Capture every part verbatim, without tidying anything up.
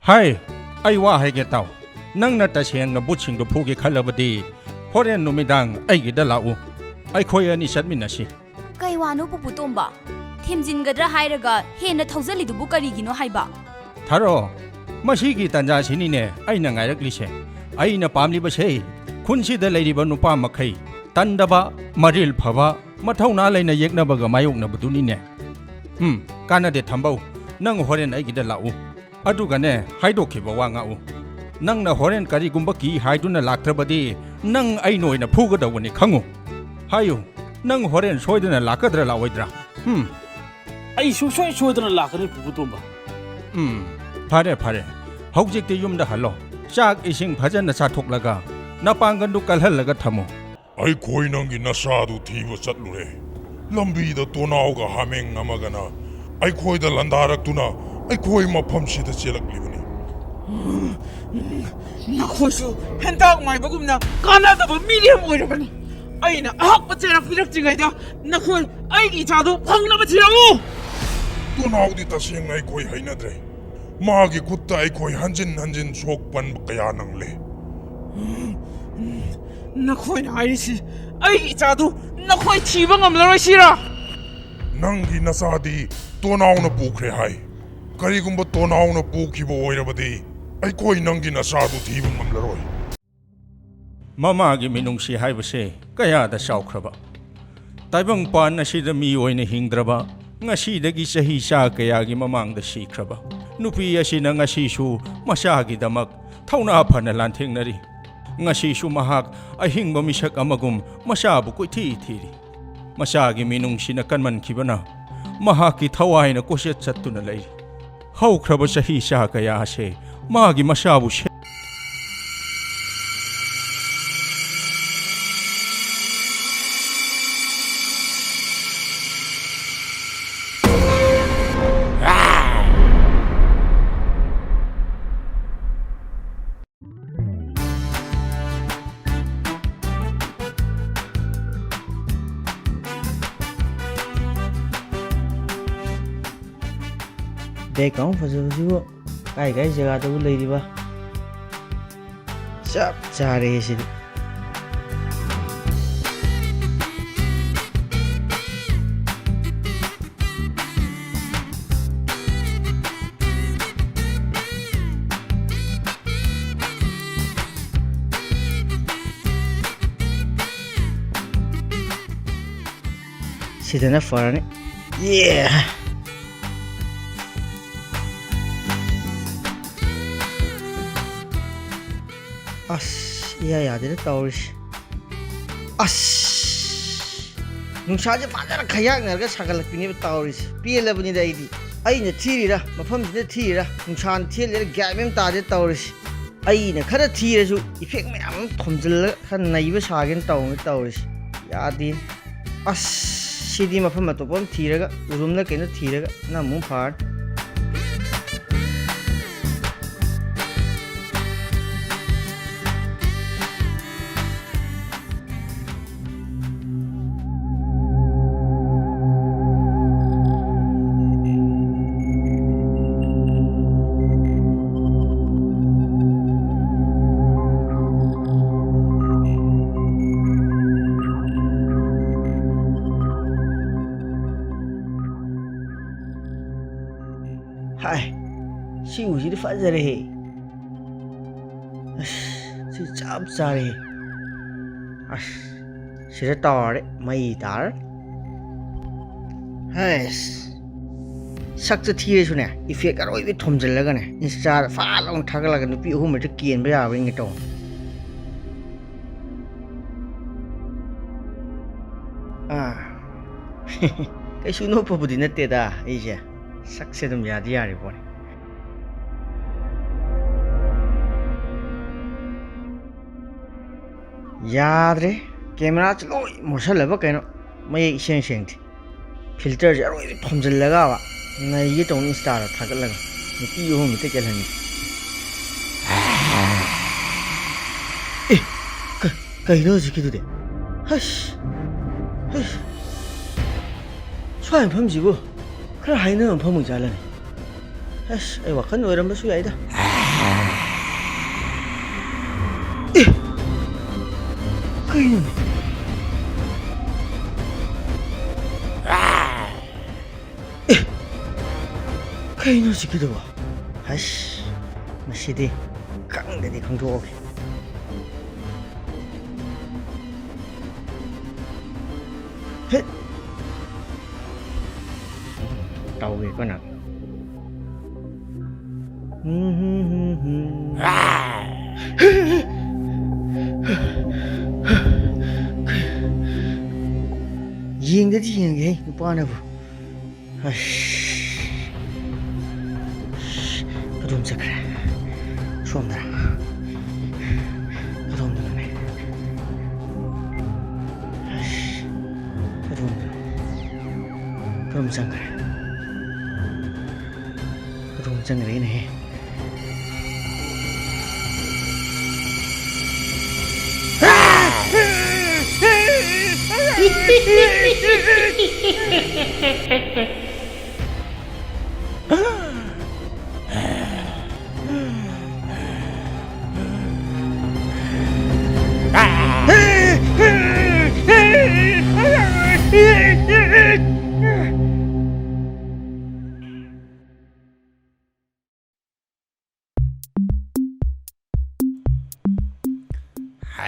ꯍꯥꯏ, ꯑꯩ ꯋꯥ ꯍꯥꯏꯒꯦ ꯇꯥꯎ꯫ ꯅꯪꯅ ꯇꯁꯦꯡꯅ ꯚꯨꯠꯁꯤꯡꯗꯨ ꯐꯨꯒꯦ ꯈꯜꯂꯕꯗꯤ ꯍꯣꯔꯦꯟ ꯅꯨꯃꯤꯗꯥꯡ ꯑꯩꯒꯤꯗ ꯂꯥꯛꯎ꯫ ꯑꯩꯈꯣꯏ ꯑꯅꯤ ꯆꯠꯃꯤꯟꯅꯁꯤ꯫ ꯀꯩ ꯋꯥꯅꯣ ꯄꯨꯄꯨ ꯇꯣꯝꯕ? ꯊꯦꯝꯖꯤꯟꯒꯗ꯭ꯔꯥ ꯍꯥꯏꯔꯒ ꯍꯦꯟꯅ ꯊꯧꯖꯜꯂꯤꯗꯨꯕꯨ ꯀꯔꯤꯒꯤꯅꯣ ꯍꯥꯏꯕ? ꯊꯥꯔꯣ, ꯃꯁꯤꯒꯤ ꯇꯥꯟꯖꯥꯁꯤꯅꯤꯅꯦ ꯑꯩꯅ ꯉꯥꯏꯔꯛꯂꯤꯁꯦ꯫ ꯑꯩꯅ ꯄꯥꯝꯂꯤꯕꯁꯦ ꯈꯨꯟꯁꯤꯗ ꯂꯩꯔꯤꯕ ꯅꯨꯄꯥ ꯃꯈꯩ ꯇꯟꯗꯕ, ꯃꯔꯤꯜ ꯐꯕ, ꯃꯊꯧꯅꯥ ꯂꯩꯅ ꯌꯦꯛꯅꯕꯒ ꯃꯥꯌꯣꯛꯅꯕꯗꯨꯅꯤꯅꯦ꯫ ꯎꯝ, ꯀꯥꯟꯅꯗꯦ ꯊꯝꯕꯧ, ꯅꯪ ꯍꯣꯔꯦꯟ ꯑꯩꯒꯤꯗ ꯂꯥꯛꯎ꯫ ꯑꯗꯨꯒꯅꯦ, ꯍꯥꯏꯗꯣꯛꯈꯤꯕ ꯋꯥ ꯉꯥꯛꯎ꯫ ꯅꯪꯅ ꯍꯣꯔꯦꯟ ꯀꯔꯤꯒꯨꯝꯕ ꯀꯤ ꯍꯥꯏꯗꯨꯅ ꯂꯥꯛꯇ꯭ꯔꯕꯗꯤ ꯅꯪ ꯑꯩꯅ ꯑꯣꯏꯅ ꯐꯨꯒꯗꯧꯕꯅꯤ ꯈꯪꯉꯨ꯫ ꯍꯥꯏꯌꯨ, ꯅꯪ ꯍꯣꯔꯦꯟ ꯁꯣꯏꯗꯅ ꯂꯥꯛꯀꯗ꯭ꯔꯥ ꯂꯥꯛꯑꯣꯏꯗ꯭ꯔꯥ? ꯍꯨꯝ꯫ ꯑꯩ ꯁꯨꯡꯁꯣꯏ ꯁꯣꯏꯗꯅ ꯂꯥꯛꯀꯅꯤ, ꯄꯨꯄꯨ ꯇꯣꯝꯕ꯫ ꯎꯝ, ꯐꯔꯦ, ꯐꯔꯦ꯫ ꯍꯧꯖꯤꯛꯇꯤ ꯌꯨꯝꯗ ꯍꯜꯂꯣ꯫ ꯆꯥꯛ ꯏꯁꯤꯡ ꯐꯖꯅ ꯆꯥꯊꯣꯛꯂꯒ ꯅꯄꯥꯡꯒꯜꯗꯨ ꯀꯜꯍꯜꯂꯒ ꯊꯝꯃꯨ꯫ ꯑꯩꯈꯣꯏ ꯅꯪꯒꯤ ꯅꯆꯥꯗꯨ ꯊꯤꯕ ꯆꯠꯂꯨꯔꯦ꯫ ꯂꯝꯕꯤꯗ ꯇꯣꯅꯥꯎꯒ ꯍꯥꯃꯦꯡ ꯑꯃꯒꯅ ꯑꯩꯈꯣꯏꯗ ꯂꯥꯟꯗꯥꯔꯛꯇꯨꯅ ꯑꯩꯈꯣꯏ ꯃꯐꯝꯁꯤꯗ ꯆꯦꯜꯂꯛꯂꯤꯕꯅꯤ꯫ ꯅꯈꯣꯏꯁꯨ ꯍꯦꯟꯇꯥꯛ ꯃꯥꯏꯕꯒꯨꯝꯅ ꯀꯥꯟꯅꯗꯕ ꯃꯤꯔꯦꯝ ꯑꯣꯏꯔꯕꯅꯤ꯫ ꯑꯩꯅ ꯑꯍꯛꯄ ꯆꯩꯔꯛ ꯄꯤꯔꯛꯇ꯭ꯔꯤꯉꯩꯗ ꯅꯈꯣꯏ ꯑꯩꯒꯤ ꯏꯆꯥꯗꯨ ꯐꯪꯅꯕ ꯊꯤꯔꯛꯎ꯫ ꯇꯣꯅꯥꯎꯗꯤ ꯇꯁꯦꯡꯅ ꯑꯩꯈꯣꯏ ꯍꯩꯅꯗ꯭ꯔꯦ꯫ ꯃꯥꯒꯤ ꯈꯨꯠꯇ ꯑꯩꯈꯣꯏ ꯍꯟꯖꯤꯟ ꯍꯟꯖꯤꯟ ꯁꯣꯛ ꯄꯟꯕ ꯀꯌꯥ ꯅꯪꯂꯦ꯫ ꯅꯈꯣꯏꯅ ꯍꯥꯏꯔꯤꯁꯤ ꯑꯩꯒꯤ ꯏꯆꯥꯗꯨ ꯅꯈꯣꯏ ꯊꯤꯕ ꯉꯝꯂꯔꯣꯏ ꯁꯤꯔꯥ? ꯅꯪꯒꯤ ꯅꯆꯥꯗꯤ ꯇꯣꯅꯥꯎꯅ ꯄꯨꯈ꯭ꯔꯦ ꯍꯥꯏ꯫ ꯀꯔꯤꯒꯨꯝꯕ ꯇꯣꯅꯥꯎꯅ ꯄꯨꯈꯤꯕ ꯑꯣꯏꯔꯕꯗꯤ ꯑꯩꯈꯣꯏ ꯅꯪꯒꯤ ꯅꯆꯥꯗꯨ ꯊꯤꯕ ꯉꯝꯂꯔꯣꯏ꯫ ꯃꯃꯥꯒꯤ ꯃꯤꯅꯨꯡꯁꯤ ꯍꯥꯏꯕꯁꯦ ꯀꯌꯥꯗ ꯆꯥꯎꯈ꯭ꯔꯕ! ꯇꯥꯏꯕꯪꯄꯥꯟ ꯑꯁꯤꯗ ꯃꯤ ꯑꯣꯏꯅ ꯍꯤꯡꯗ꯭ꯔꯕ, ꯉꯁꯤꯗꯒꯤ ꯆꯍꯤ ꯆꯥ ꯀꯌꯥꯒꯤ ꯃꯃꯥꯡꯗ ꯁꯤꯈ꯭ꯔꯕ ꯅꯨꯄꯤ ꯑꯁꯤꯅ ꯉꯁꯤꯁꯨ ꯃꯆꯥꯒꯤꯗꯃꯛ ꯊꯧꯅꯥ ꯐꯅ ꯂꯥꯟꯊꯦꯡꯅꯔꯤ꯫ ꯉꯁꯤꯁꯨ ꯃꯍꯥꯛ ꯑꯍꯤꯡꯕ ꯃꯤꯁꯛ ꯑꯃꯒꯨꯝ ꯃꯆꯥꯕꯨ ꯀꯣꯏꯊꯤ ꯊꯤꯔꯤ꯫ ꯃꯆꯥꯒꯤ ꯃꯤꯅꯨꯡꯁꯤꯅ ꯀꯟꯃꯟꯈꯤꯕꯅ ꯃꯍꯥꯛꯀꯤ ꯊꯋꯥꯏꯅ ꯀꯣꯏꯆꯠ ꯆꯠꯇꯨꯅ ꯂꯩꯔꯤ꯫ ꯍꯧꯈ꯭ꯔꯕ ꯆꯍꯤ ꯆꯥ ꯀꯌꯥ ꯑꯁꯦ ꯃꯥꯒꯤ ꯃꯆꯥꯕꯨ ꯁꯦ- Background ꯐꯖꯕꯁꯤꯕꯨ꯫ ꯀꯥꯏ ꯀꯥꯏ ꯖꯒꯥꯗꯕꯨ ꯂꯩꯔꯤꯕ? ꯆꯞ ꯆꯥꯔꯦ ꯁꯤꯗꯤ꯫ ꯁꯤꯗꯅ ꯐꯔꯅꯤ꯫ ꯌꯦ! ꯑꯁ, ꯏꯌꯥ ꯌꯥꯗꯦꯗ ꯇꯧꯔꯤꯁꯦ꯫ ꯑꯁ! ꯅꯨꯡꯁꯥꯁꯦ ꯐꯖꯅ ꯈꯌꯥꯛꯅꯔꯒ ꯁꯥꯒꯠꯂꯛꯄꯤꯅꯦꯕ ꯇꯧꯔꯤꯁꯦ꯫ ꯄꯦꯜꯂꯕꯅꯤꯗ ꯑꯩꯗꯤ꯫ ꯑꯩꯅ ꯊꯤꯔꯤꯔꯥ, ꯃꯐꯝꯁꯤꯗ ꯊꯤꯔꯤꯔꯥ, ꯅꯨꯡꯁꯥꯅ ꯊꯤꯍꯜꯂꯤꯔꯥ, ꯒ꯭ꯌꯥꯟ ꯃꯦꯟ ꯇꯥꯗꯦ ꯇꯧꯔꯤꯁꯦ꯫ ꯑꯩꯅ ꯈꯔ ꯊꯤꯔꯁꯨ effect ꯃꯌꯥꯝ ꯑꯃ ꯊꯣꯝꯖꯤꯜꯂꯒ ꯈꯔ ꯅꯩꯕ ꯁꯥꯒꯦꯅ ꯇꯧꯅꯤ ꯇꯧꯔꯤꯁꯦ꯫ ꯌꯥꯗꯦ꯫ ꯑꯁ! ꯁꯤꯗꯤ ꯃꯐꯝ ꯑꯇꯣꯞꯄ ꯑꯃ ꯊꯤꯔꯒ, ꯎꯔꯨꯝꯂ ꯀꯩꯅꯣ ꯊꯤꯔꯒ ꯅꯝꯃꯨ ꯐꯔꯅꯤ꯫ ꯍꯥꯏ, ꯁꯤ ꯎꯁꯤꯗꯤ ꯐꯖꯔꯦꯍꯦ꯫ ꯑꯁ, ꯁꯤ ꯆꯞ ꯆꯥꯔꯦꯍꯦ꯫ ꯑꯁ, ꯁꯤꯗ ꯇꯧꯔꯗꯤ ꯃꯩ ꯇꯥꯔꯦ꯫ ꯍꯩꯁ, ꯁꯛꯁꯦ ꯊꯤꯔꯁꯨꯅꯦ, effect ꯑꯔꯣꯏꯕꯤ ꯊꯣꯝꯖꯤꯜꯂꯒꯅꯦ, Insta ꯗ ꯐꯥ ꯂꯥꯎꯅ ꯊꯥꯒꯠꯂꯒ ꯅꯨꯄꯤ ꯑꯍꯨꯝ ꯃꯔꯤꯗ ꯀꯦꯟꯕ ꯌꯥꯕ꯭ꯔꯥ ꯌꯦꯡꯒꯦ ꯇꯧꯕꯅꯤ꯫ ꯑꯥ꯫ ꯀꯩꯁꯨ ꯅꯣꯞꯄꯕꯨꯗꯤ ꯅꯠꯇꯦꯗ ꯑꯩꯁꯦ꯫ ꯁꯛꯁꯦ ꯑꯗꯨꯝ ꯌꯥꯗꯤ ꯌꯥꯔꯤꯕꯣꯅꯤ꯫ ꯌꯥꯗ꯭ꯔꯦ꯫ Camera ꯁꯦ ꯂꯣꯏ ꯃꯣꯠꯁꯜꯂꯕ ꯀꯩꯅꯣ꯫ ꯃꯌꯦꯛ ꯏꯁꯦꯡ ꯁꯦꯡꯗꯦ꯫ Filter ꯁꯦ ꯑꯔꯣꯏꯕꯤ ꯊꯣꯝꯖꯤꯜꯂꯒꯕ ꯅꯩꯒꯦ ꯇꯧꯅꯤ Insta ꯗ ꯊꯥꯒꯠꯂꯒ꯫ ꯅꯨꯄꯤ ꯑꯍꯨꯝ ꯍꯦꯛꯇ ꯀꯦꯜꯍꯟꯒꯦ꯫ ꯑꯦ, ꯀ-, ꯀꯩꯅꯣ ꯍꯧꯖꯤꯛꯀꯤꯗꯨꯗꯤ? ꯍꯩꯁ, ꯍꯩꯁ꯫ ꯁ꯭ꯋꯥꯏ ꯃꯐꯝꯁꯤꯕꯨ ꯈꯔ ꯍꯥꯏꯅꯕ ꯃꯐꯝ ꯑꯣꯏꯖꯥꯠꯂꯅꯦ? ꯑꯁ, ꯑꯩ ꯋꯥꯈꯜ ꯑꯣꯏꯔꯝꯕꯁꯨ ꯌꯥꯏꯗ꯫ ꯑꯦ! ꯀꯩꯅꯣꯅꯦ? ꯑꯦ! ꯀꯩꯅꯣ ꯍꯧꯖꯤꯛꯀꯤꯗꯨꯕꯣ? ꯑꯁ, ꯃꯁꯤꯗꯤ ꯈꯪꯗꯗꯤ ꯈꯪꯗꯣꯛꯑꯒꯦ꯫ ꯍꯦꯠ! ꯇꯧꯒꯦꯀꯣ ꯅꯪ꯫ ꯌꯦꯡꯗꯗꯤ ꯌꯦꯡꯒꯦꯍꯦ, ꯅꯨꯄꯥꯅꯕꯨ꯫ ꯑꯁ꯫ ꯀꯗꯣꯝ ꯆꯠꯈ꯭ꯔꯦ? ꯁꯣꯝꯗꯔ? ꯀꯗꯣꯝꯗꯅꯣꯅꯦ? ꯑꯁ꯫ ꯀꯗꯣꯝꯗꯅꯣ? ꯀꯗꯣꯝ ꯆꯪꯈ꯭ꯔꯦ? ꯀꯗꯣꯝ ꯆꯪꯈ꯭ꯔꯦꯅꯦꯍꯦ?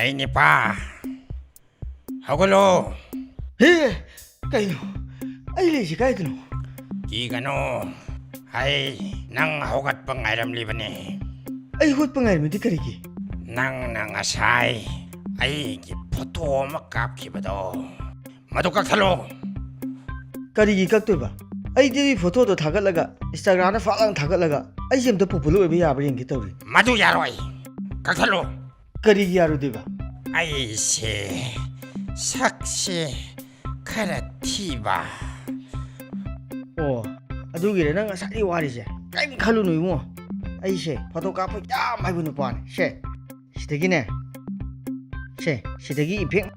ꯍꯩ ꯅꯤꯄꯥ, ꯍꯧꯒꯠꯂꯣ꯫ ꯍꯦ, ꯀꯩꯅꯣ? ꯑꯩ ꯂꯩꯁꯤ ꯀꯥꯏꯗꯅꯣ? ꯀꯤꯒꯅꯨ, ꯑꯩ ꯅꯪ ꯍꯧꯒꯠꯄ ꯉꯥꯏꯔꯝꯂꯤꯕꯅꯤ꯫ ꯑꯩ ꯍꯧꯒꯠꯄ ꯉꯥꯏꯔꯝꯃꯤꯗꯤ ꯀꯔꯤꯒꯤ? ꯅꯪꯅ ꯉꯁꯥꯏ ꯑꯩꯒꯤ ꯐꯣꯇꯣ ꯑꯃ ꯀꯥꯞꯈꯤꯕꯗꯣ, ꯃꯗꯨ ꯀꯛꯊꯠꯂꯣ꯫ ꯀꯔꯤꯒꯤ ꯀꯛꯇꯣꯏꯕ? ꯑꯩꯗꯤ ꯐꯣꯇꯣꯗꯣ ꯊꯥꯒꯠꯂꯒ Instagram-ꯗ ꯐꯥꯛ ꯂꯥꯎꯅ ꯊꯥꯒꯠꯂꯒ ꯑꯩꯁꯦ ꯑꯝꯇ popular ꯑꯣꯏꯕ ꯌꯥꯕ꯭ꯔꯥ ꯌꯦꯡꯒꯦ ꯇꯧꯔꯤ꯫ ꯃꯗꯨ ꯌꯥꯔꯣꯏ꯫ ꯀꯛꯊꯠꯂꯣ꯫ ꯀꯔꯤꯒꯤ ꯌꯥꯔꯣꯏꯗꯣꯏꯕ? ꯑꯩꯁꯦ ꯁꯛꯁꯦ ꯈꯔ ꯊꯤꯕ꯫ ꯑꯣ, ꯑꯗꯨꯒꯤꯔ ꯅꯪ ꯉꯁꯥꯏꯗꯒꯤ ꯋꯥꯔꯤꯁꯦ? ꯀꯔꯤꯝ ꯈꯜꯂꯨꯅꯨ ꯏꯕꯨꯡꯉꯣ꯫ ꯑꯩꯁꯦ ꯐꯣꯇꯣ ꯀꯥꯞꯄ ꯌꯥꯝ ꯍꯩꯕ ꯅꯨꯄꯥꯅꯦ꯫ ꯁꯦ, ꯁꯤꯗꯒꯤꯅꯦ, ꯁꯦ, ꯁꯤꯗꯒꯤ effect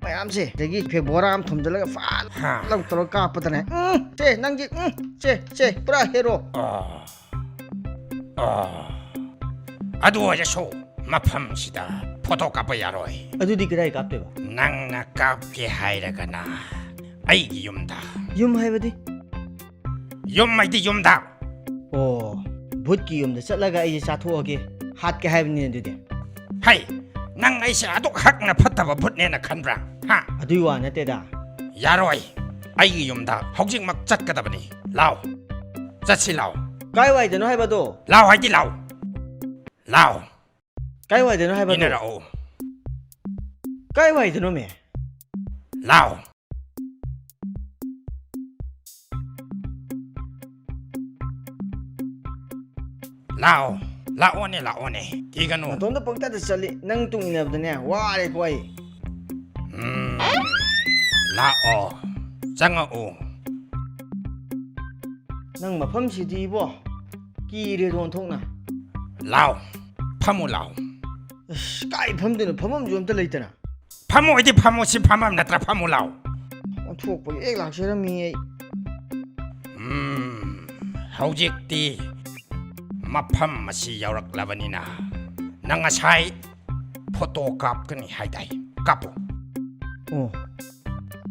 ꯃꯌꯥꯝꯁꯦ, ꯑꯗꯒꯤ ꯐꯦꯛ ꯕꯣꯔꯥ ꯑꯃ ꯊꯣꯝꯖꯤꯜꯂꯒ ꯐꯥꯠ ꯍꯥ꯫ ꯂꯥꯎ ꯇꯧꯔꯒ ꯀꯥꯞꯄꯗꯅꯦ꯫ ꯎꯝ, ꯁꯦ, ꯅꯪꯒꯤ, ꯎꯝ, ꯁꯦ, ꯁꯦ, ꯄꯨꯔꯥ ꯍꯦꯔꯣ꯫ ꯑꯥ, ꯑꯥ꯫ ꯑꯗꯨ ꯑꯣꯏꯔꯁꯨ ꯃꯐꯝꯁꯤꯗ ꯐꯣꯇꯣ ꯀꯥꯞꯄ ꯌꯥꯔꯣꯏ꯫ ꯑꯗꯨꯗꯤ ꯀꯗꯥꯏ ꯀꯥꯞꯇꯣꯏꯕ? ꯅꯪꯅ ꯀꯥꯞꯀꯦ ꯍꯥꯏꯔꯒꯅ ꯑꯩꯒꯤ ꯌꯨꯝꯗ꯫ ꯌꯨꯝ ꯍꯥꯏꯕꯗꯤ? ꯌꯨꯝ ꯍꯥꯏꯗꯤ ꯌꯨꯝꯗ꯫ ꯑꯣ, ꯚꯨꯠꯀꯤ ꯌꯨꯝꯗ ꯆꯠꯂꯒ ꯑꯩꯁꯦ ꯆꯥꯊꯣꯛꯑꯒꯦ, ꯍꯥꯠꯀꯦ ꯍꯥꯏꯕꯅꯤꯅꯦ ꯑꯗꯨꯗꯤ꯫ ꯍꯩ, ꯅꯪ ꯑꯩꯁꯦ ꯑꯗꯨꯛ ꯍꯛꯅ ꯐꯠꯇꯕ ꯚꯨꯠꯅꯦꯅ ꯈꯟꯕ꯭ꯔꯥ? ꯍꯥ? ꯑꯗꯨꯏ ꯋꯥ ꯅꯠꯇꯦꯗ꯫ ꯌꯥꯔꯣꯏ, ꯑꯩꯒꯤ ꯌꯨꯝꯗ ꯍꯧꯖꯤꯛꯃꯛ ꯆꯠꯀꯗꯕꯅꯤ꯫ ꯂꯥꯎ, ꯆꯠꯁꯤ ꯂꯥꯎ꯫ ꯀꯥꯏꯋꯥꯏꯗꯅꯣ ꯍꯥꯏꯕꯗꯣ? ꯂꯥꯎ ꯍꯥꯏꯗꯤ ꯂꯥꯎ꯫ ꯂꯥꯎ꯫ ꯀꯥꯏꯋꯥꯏꯗꯅꯣ ꯍꯥꯏꯕꯗꯣ? ꯏꯟꯅꯔꯛꯑꯣ꯫ ꯀꯥꯏꯋꯥꯏꯗꯅꯣꯃꯦ? ꯂꯥꯎ꯫ ꯂꯥꯛꯑꯣ, ꯂꯥꯛꯑꯣꯅꯦ, ꯂꯥꯛꯑꯣꯅꯦ, ꯊꯤꯒꯅꯨ꯫ ꯅꯇꯣꯝꯇ ꯄꯪꯆꯠꯇ ꯆꯠꯂꯤ, ꯅꯪ ꯇꯨꯡ ꯏꯟꯅꯕꯗꯅꯦ ꯋꯥꯔꯦꯀꯣ ꯑꯩ꯫ ꯎꯝ, ꯂꯥꯛꯑꯣ, ꯆꯪꯉꯛꯑꯣ꯫ ꯅꯪ ꯃꯐꯝꯁꯤꯗꯤ ꯏꯕꯣ, ꯀꯤꯔꯦꯗ ꯑꯣꯟꯊꯣꯛꯅ꯫ ꯂꯥꯎ, ꯐꯝꯃꯨ ꯂꯥꯎ꯫ ꯑꯁ, ꯀꯥꯏ ꯐꯝꯗꯣꯏꯅꯣ? ꯐꯝꯐꯝꯁꯨ ꯑꯝꯇ ꯂꯩꯇꯅ꯫ ꯐꯝꯃꯣ ꯍꯥꯏꯗꯤ ꯐꯝꯃꯣ, ꯁꯤ ꯐꯝꯐꯝ ꯅꯠꯇ꯭ꯔꯥ? ꯐꯝꯃꯨ ꯂꯥꯎ꯫ ꯑꯣꯟꯊꯣꯛꯄꯒꯤ ꯍꯦꯛ ꯂꯥꯛꯆꯔꯝꯃꯤ ꯑꯩ꯫ ꯎꯝ, ꯍꯧꯖꯤꯛꯇꯤ ꯃꯐꯝ ꯑꯁꯤ ꯌꯧꯔꯛꯂꯕꯅꯤꯅ ꯅꯪ ꯉꯁꯥꯏ ꯐꯣꯇꯣ ꯀꯥꯞꯀꯅꯤ ꯍꯥꯏꯗꯥꯏ? ꯀꯥꯞꯄꯨ꯫ ꯑꯣ,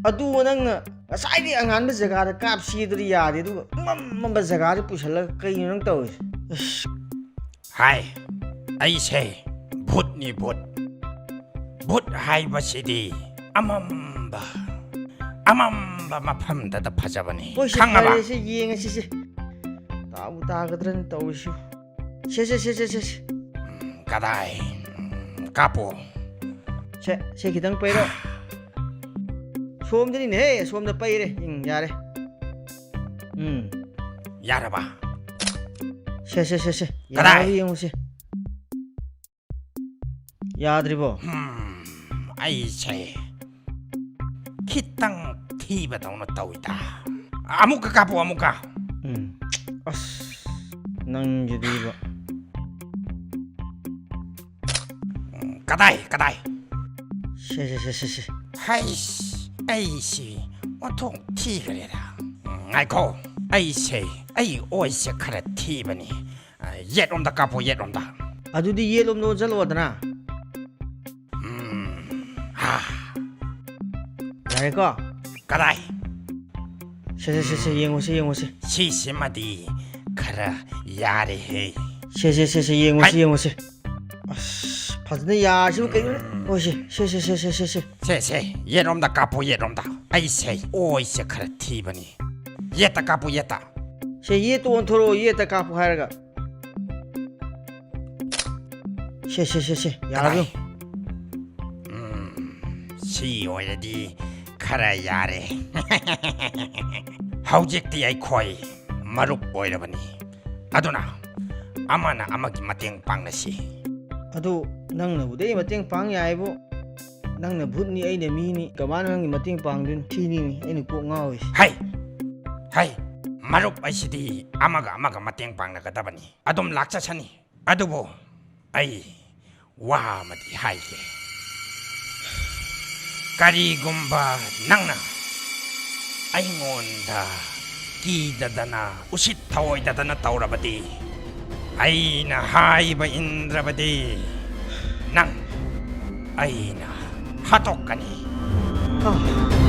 ꯑꯗꯨ ꯅꯪꯅ ꯉꯁꯥꯏꯗꯤ ꯑꯉꯥꯟꯕ ꯖꯒꯥꯗ ꯀꯥꯞꯁꯤꯗꯨꯗꯤ ꯌꯥꯗꯦ, ꯑꯗꯨꯒ ꯑꯃꯝꯕ ꯖꯒꯥꯗ ꯄꯨꯁꯜꯂꯒ ꯀꯩꯅꯣ ꯅꯪ ꯇꯧꯔꯤꯁꯦ? ꯑꯁ꯫ ꯍꯥꯏ, ꯑꯩꯁꯦ ꯚꯨꯠꯅꯤ, ꯚꯨꯠ꯫ ꯚꯨꯠ ꯍꯥꯏꯕꯁꯤꯗꯤ ꯑꯃꯝꯕ, ꯑꯃꯝꯕ ꯃꯐꯝꯗꯇ ꯐꯖꯕꯅꯤ꯫ ꯍꯣꯏ, ꯁꯦ, ꯈꯪꯉꯕ? ꯐꯔꯦ, ꯁꯦ, ꯌꯦꯡꯉꯁꯤ, ꯁꯦ꯫ ꯇꯥꯕꯨ ꯇꯥꯒꯗ꯭ꯔꯅ ꯇꯧꯔꯤꯁꯤ꯫ ꯁꯦ, ꯁꯦ, ꯁꯦ, ꯁꯦ, ꯁꯦ, ꯁꯦ꯫ ꯎꯝ, ꯀꯗꯥꯏ? ꯎꯝ, ꯀꯥꯞꯄꯣ꯫ ꯁꯦ, ꯁꯦ, ꯈꯤꯇꯪ ꯄꯩꯔꯣ꯫ ꯁꯣꯝꯗꯅꯤꯅꯦꯍꯦ, ꯁꯣꯝꯗ ꯄꯩꯔꯦ꯫ ꯎꯝ, ꯌꯥꯔꯦ꯫ ꯎꯝ꯫ ꯌꯥꯔꯕ? ꯁꯦ, ꯁꯦ, ꯁꯦ, ꯁꯦ꯫ ꯀꯗꯥꯏ? ꯌꯥꯔꯕ ꯌꯦꯡꯉꯨꯁꯦ꯫ ꯌꯥꯗ꯭ꯔꯤꯕꯣ? ꯎꯝ, ꯑꯩꯁꯦ ꯈꯤꯇꯪ ꯊꯤꯕꯗꯧꯅ ꯇꯧꯏꯗ꯫ ꯑꯃꯨꯛꯀ ꯀꯥꯞꯄꯨ, ꯑꯃꯨꯛꯀ꯫ ꯎꯝ꯫ ꯑꯁ, ꯅꯪꯒꯤꯗꯤꯕ꯫ ꯎꯝ, ꯀꯗꯥꯏ, ꯀꯗꯥꯏ? ꯁꯦ, ꯁꯦ, ꯁꯦ, ꯁꯦ, ꯁꯦ꯫ ꯍꯩꯁ, ꯑꯩꯁꯤ ꯑꯣꯟꯊꯣꯛ ꯊꯤꯈ꯭ꯔꯦꯗ꯫ ꯉꯥꯏꯈꯣ, ꯑꯩꯁꯦ, ꯑꯩ ꯑꯣꯏꯁꯦ ꯈꯔ ꯊꯤꯕꯅꯤ꯫ ꯌꯦꯠꯂꯣꯝꯗ ꯀꯥꯞꯄꯣ, ꯌꯦꯠꯂꯣꯝꯗ꯫ ꯑꯗꯨꯗꯤ ꯌꯦꯠꯂꯣꯝꯗ ꯑꯣꯟꯁꯤꯜꯂꯛꯑꯣꯗꯅ꯫ ꯎꯝ, ꯍꯥ꯫ ꯌꯥꯔꯦꯀꯣ? ꯀꯗꯥꯏ? ꯁꯦ, ꯁꯦ, ꯁꯦ, ꯁꯦ, ꯌꯦꯡꯉꯨꯁꯦ, ꯌꯦꯡꯉꯨꯁꯦ꯫ ꯁꯤꯁꯤꯃꯗꯤ ꯈꯔ ꯌꯥꯔꯦꯍꯦ꯫ ꯁꯦ, ꯁꯦ, ꯁꯦ, ꯁꯦ, ꯌꯦꯡꯉꯨꯁꯦ, ꯍꯥꯏ꯫ ꯌꯦꯡꯉꯨꯁꯦ꯫ ꯑꯁ, ꯐꯖꯅ ꯌꯥꯔꯁꯤꯕꯨ ꯀꯩꯅꯣꯅꯦ? ꯎꯝ꯫ ꯍꯣꯏ, ꯁꯦ, ꯁꯦ, ꯁꯦ, ꯁꯦ, ꯁꯦ, ꯁꯦ꯫ ꯁꯦ, ꯁꯦ, ꯌꯦꯠꯂꯣꯝꯗ ꯀꯥꯞꯄꯨ, ꯌꯦꯠꯂꯣꯝꯗ꯫ ꯑꯩꯁꯦ ꯑꯣꯏꯁꯦ ꯈꯔ ꯊꯤꯕꯅꯤ꯫ ꯌꯦꯠꯇ ꯀꯥꯞꯄꯨ, ꯌꯦꯠꯇ꯫ ꯁꯦ, ꯌꯦꯠꯇ ꯑꯣꯟꯊꯣꯔꯛꯑꯣ, ꯌꯦꯠꯇ ꯀꯥꯞꯄꯨ ꯍꯥꯏꯔꯒ꯫ ꯁꯦ, ꯁꯦ, ꯁꯦ, ꯁꯦ, ꯌꯥꯔꯕ ꯀꯗꯥꯏ? ꯌꯦꯡꯉꯨ꯫ ꯎꯝ, ꯁꯤ ꯑꯣꯏꯔꯗꯤ ꯈꯔ ꯌꯥꯔꯦ꯫ ꯍꯧꯖꯤꯛꯇꯤ ꯑꯩꯈꯣꯏ ꯃꯔꯨꯞ ꯑꯣꯏꯔꯕꯅꯤ꯫ ꯑꯗꯨꯅ ꯑꯃꯅ ꯑꯃꯒꯤ ꯃꯇꯦꯡ ꯄꯥꯡꯅꯁꯤ꯫ ꯑꯗꯨ ꯅꯪꯅꯕꯨꯗꯤ ꯑꯩ ꯃꯇꯦꯡ ꯄꯥꯡ ꯌꯥꯏꯕꯨ, ꯅꯪꯅ ꯚꯨꯠꯅꯤ, ꯑꯩꯅ ꯃꯤꯅꯤ, ꯀꯃꯥꯏꯅ ꯅꯪꯒꯤ ꯃꯇꯦꯡ ꯄꯥꯡꯗꯣꯏꯅꯣ? ꯁꯤꯅꯤꯅꯦ ꯑꯩꯅ ꯀꯣꯛ ꯉꯥꯎꯔꯤꯁꯦ꯫ ꯍꯩ! ꯍꯩ! ꯃꯔꯨꯞ ꯑꯁꯤꯗꯤ ꯑꯃꯒ ꯑꯃꯒ ꯃꯇꯦꯡ ꯄꯥꯡꯅꯒꯗꯕꯅꯤ꯫ ꯑꯗꯨꯝ ꯂꯥꯛꯆꯁꯅꯤ꯫ ꯑꯗꯨꯕꯨ ꯑꯩ ꯋꯥ ꯑꯃꯗꯤ ꯍꯥꯏꯒꯦ꯫ ꯀꯔꯤꯒꯨꯝꯕ ꯅꯪꯅ ꯑꯩꯉꯣꯟꯗ ꯀꯤꯗꯗꯅ, ꯎꯁꯤꯠ ꯊꯑꯣꯏꯗꯗꯅ ꯇꯧꯔꯕꯗꯤ, ꯑꯩꯅ ꯍꯥꯏꯕ ꯏꯟꯗ꯭ꯔꯕꯗꯤ, ꯅꯪ ꯑꯩꯅ ꯍꯥꯠꯇꯣꯛꯀꯅꯤ꯫ ꯑꯥ꯫